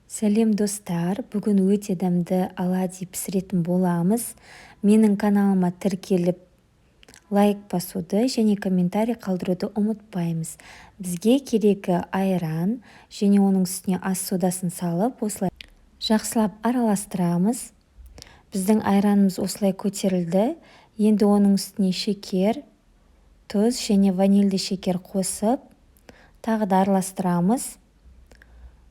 Сәлем, достар! Бүгін өте дәмді оладьи пісіретін боламыз. Менің каналыма тіркеліп, лайк басуды және комментарий қалдыруды ұмытпаймыз. Бізге керегі айран және оның үстіне ас содасын салып, осылай жақсылап араластырамыз. Біздің айранымыз осылай көтерілді. Енді оның үстіне шекер, тұз және ванильді шекер қосып, тағы да араластырамыз.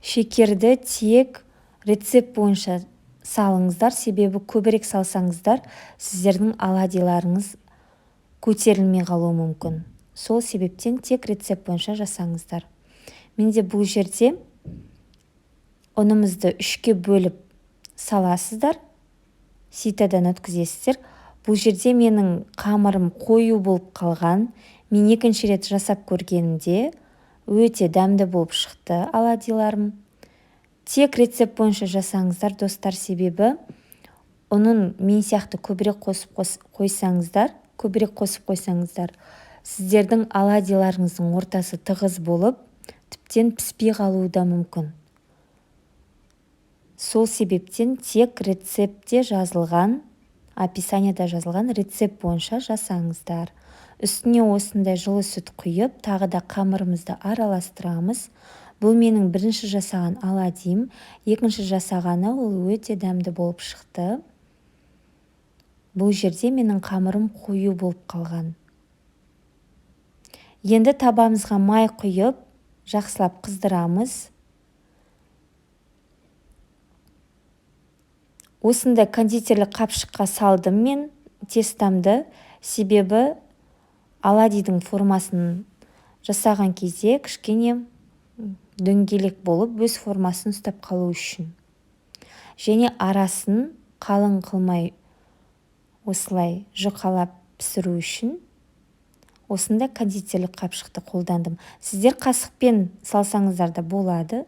Шекерді тек рецепт бойынша салыңыздар, себебі көбірек салсаңыздар, сіздердің оладьиларыңыз көтерілмей қалуы мүмкін. Сол себептен тек рецепт бойынша жасаңыздар. Менде бұл жерде ұнымызды 3-ке бөліп саласыздар, ситадан өткізесіздер. Бұл жерде менің қамырым қою болып қалған. Мен екінші рет жасап көргенімде өте дәмді болып шықты оладьиларым. Тек рецепт бойынша жасаңыздар, достар, себебі ұнын мен сияқты көбірек қосып қойсаңыздар, көбірек қосып қойсаңыздар, сіздердің оладьиларыңыздың ортасы тығыз болып, тіптен піспей қалуы да мүмкін. Сол себептен тек рецептте жазылған, описанияда жазылған рецепт бойынша жасаңыздар. Үстіне осындай жылы сүт құйып, тағы да қамырымызды араластырамыз. Бұл менің бірінші жасаған оладьим, екінші жасағаны ол өте дәмді болып шықты. Бұл жерде менің қамырым қою болып қалған. Енді табамызға май құйып, жақсылап қыздырамыз. Осындай кондитерлік қапшыққа салдым мен тестамды, себебі оладьидің формасын жасаған кезде кішкене дөңгелек болып өз формасын ұстап қалу үшін. Және арасын қалың қылмай осылай жұқалап пісіру үшін осындай кондитерлік қапшықты қолдандым. Сіздер қасықпен салсаңыздар да болады.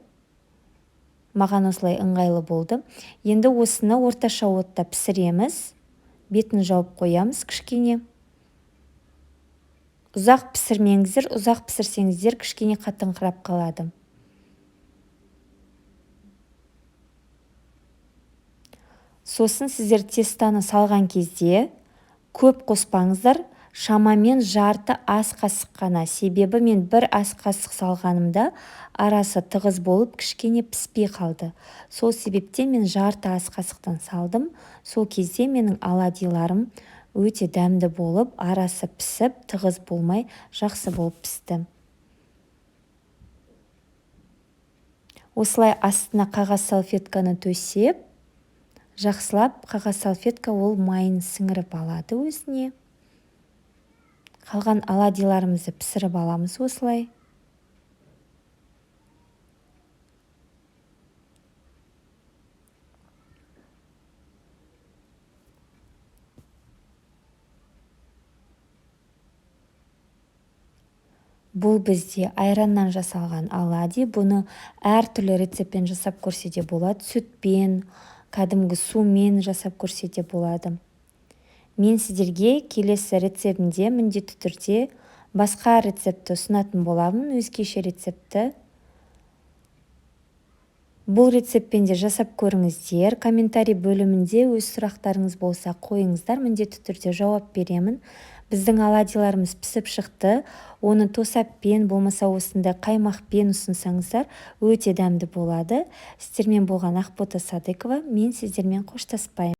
Маған осылай ыңғайлы болды. Енді осыны орташа отта пісіреміз. Бетін жауып қоямыз кішкене. Ұзақ пісірмеңіздер, ұзақ пісірсеңіздер кішкене қатыңқырап қалады. Сосын сіздер тестаны салған кезде көп қоспаңыздар, шамамен жарты ас қасық қана. Себебі мен бір ас қасық салғанымда арасы тығыз болып кішкене піспей қалды. Сол себептен мен жарты ас қасықтан салдым. Сол кезде менің оладьиларым өте дәмді болып, арасы пісіп, тығыз болмай, жақсы болып пісті. Осылай астына қағаз салфетканы төсеп, жақсылап қағаз салфетка ол майын сіңіріп алады өзіне. Қалған оладьиларымызды пісіріп аламыз осылай. Бұл бізде айраннан жасалған оладьи. Бұны әртүрлі рецептпен жасап көрсе де болады. Сүтпен, кәдімгі сумен жасап көрсе де болады. Мен сіздерге келесі рецептімде міндетті түрде басқа рецептті ұсынатын боламын, өзгеше рецептті. Бұл рецептпен де жасап көріңіздер. Комментарий бөлімінде өз сұрақтарыңыз болса қойыңыздар, міндетті түрде жауап беремін. Біздің оладьиларымыз пісіп шықты. Оны тосаппен, болмаса осындай қаймақпен ұсынсаңыздар өте дәмді болады. Сіздермен болған Ақбота Садыкова. Мен сіздермен қоштаспаймын.